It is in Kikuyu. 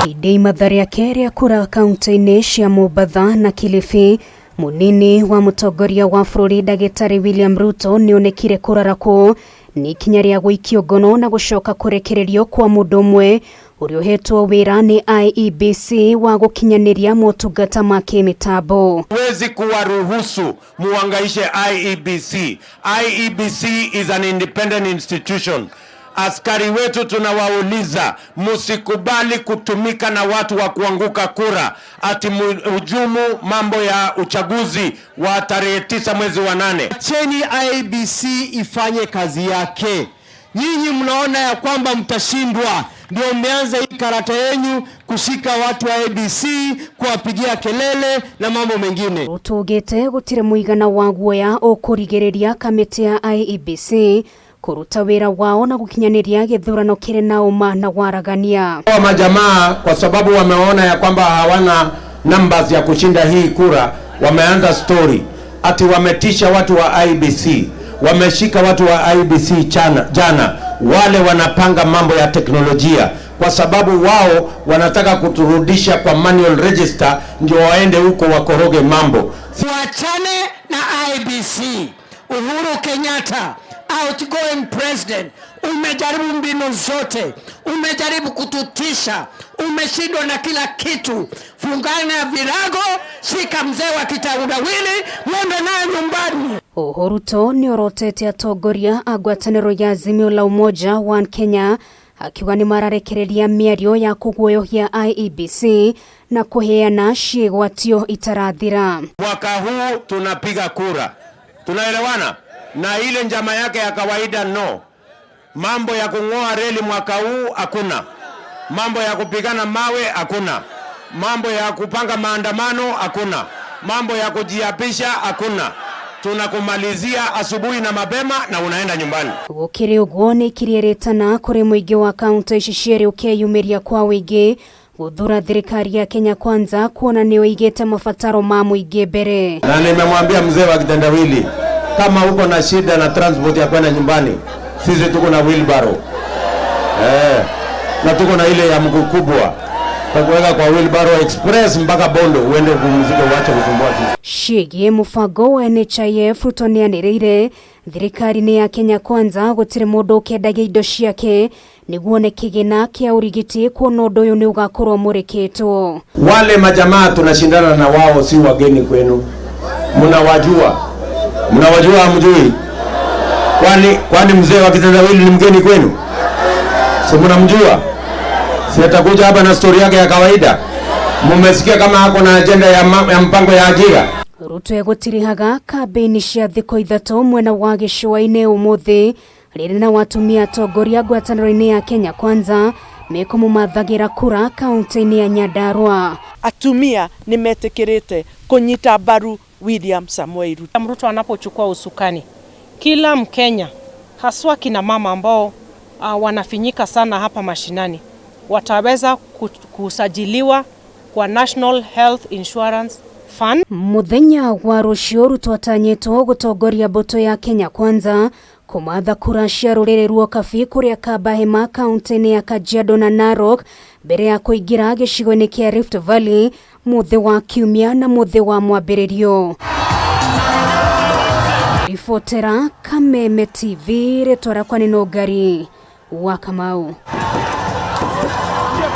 Hĩndĩ imatha rĩake rĩa kura kaunti-inĩ cia Mombatha na Kilifi, mũnini wa mũtongoria wa bũrũri ndagĩtarĩ William Ruto nĩonekire kũrarakwo nĩ ikinya rĩa gũikio ngono na gũcoka kũrekererio kwa mũndũ ũmwe ũrĩa ũhetwo wĩra nĩ IEBC wa gũkinyanĩria motungata ma kĩmĩtambo. Huwezi kuwaruhusu muangaishe IEBC. IEBC is an independent institution. Askari wetu tunawauliza, msikubali kutumika na watu wa kuanguka kura ati hujumu mambo ya uchaguzi wa tarehe 9 mwezi wa 8. Acheni IEBC ifanye kazi yake. Nyinyi mnaona ya kwamba mtashindwa, ndio mmeanza hii karata yenyu kushika watu wa IEBC, kuwapigia kelele na mambo mengine. Ruto augĩte gũtirĩ mũigana wa guoya ũkũrigĩrĩria kamĩtĩ ya IEBC kũruta wĩra wao na gũkinyanĩria gĩthurano kĩrĩ na ũma na waragania. Hawa majamaa kwa sababu wameona ya kwamba hawana numbers ya kushinda hii kura, wameanza story ati wametisha watu wa IEBC, wameshika watu wa IEBC jana, wale wanapanga mambo ya teknolojia kwa sababu wao wanataka kuturudisha kwa manual register, ndio waende huko wakoroge mambo. Tuachane na IEBC. Uhuru Kenyatta, outgoing president, umejaribu mbinu zote, umejaribu kututisha, umeshindwa na kila kitu. Fungana virago, shika mzee wa kitendawili, mwende naye nyumbani. Oho Ruto nĩorotete atongoria a ngwatanĩro ya Azimio la Umoja One Kenya akiuga nĩ mararekereria mĩario ya kũguoyohia IEBC na kũheana ciĩgwatio itarathira. Mwaka huu tunapiga kura, tunaelewana? Na ile njama yake ya kawaida no. Mambo ya kung'oa reli mwaka huu hakuna, mambo ya kupigana mawe hakuna, mambo ya kupanga maandamano hakuna, mambo ya kujiapisha hakuna. Tunakumalizia asubuhi na mapema na unaenda nyumbani. Gũkĩrĩ ũguo nĩ ikirie kũrĩ mũingĩ wa kaunti ici cierĩ ũkeyumĩria kwa wĩingĩ gũthura thirikari ya Kenya Kwanza kuona nĩyo ĩigĩte mabataro ma mũingĩ mbere. Na nimemwambia mzee wa kitendawili, kama uko na shida na transport ya kwenda nyumbani, sisi tuko na wheelbarrow. Na tuko na ile ya mguu kubwa takuweka kwa wheelbarrow express mpaka Bondo uende upumzike, uache kusumbua sisi. Ciĩgiĩ mũbango wa NHIF Ruto nĩanĩrĩire thirikari-inĩ ya Kenya Kwanza gũtirĩ mũndũ ũkendagia indo ciake nĩguo one kĩgĩna kĩa ũrigiti kuona ũndũ ũyũ nĩ ũgakorwo mũrĩkĩtwo. Wale majamaa tunashindana na wao si wageni kwenu, mnawajua, mnawajua, hamjui? Kwani mzee wa kitendawili ni mgeni kwenu? Si mnamjua? Si atakuja hapa na story yake ya kawaida? Mumesikia kama ako na agenda ya mpango ya ajira? Ruto egũtirihaga kambĩini cia thikũ ithatũ mwena wa gĩcũa-inĩ ũmũthĩ rĩrĩ na watumia atongoria ngwatanĩro-inĩ ya Kenya Kwanza mekũmũmathagĩra kura kaunti-inĩ ya Nyandarua. Atumia nĩmetĩkĩrĩte kũnyita mbaru William Samoei Ruto. Ruto anapochukua usukani, kila Mkenya haswa kina mama ambao wanafinyika sana hapa mashinani wataweza kusajiliwa kwa National Health Insurance Fund. Muthenya wa rũciũ Ruto atanyĩtwo gũtongoria mbũtũ ya Kenya Kwanza kũmatha kura cia rũrĩrĩ rwa Kabi kũrĩa Kambahema kaunti-inĩ ya Kajiado na Narok mbere ya kũingĩra gĩcigo-inĩ kĩa Rift Valley mũthĩ wa Kiumia na mũthĩ wa mwambĩrĩrio. Ribotera Kameme TV, rĩtwa rĩakwa nĩ Nũngari wa Kamau.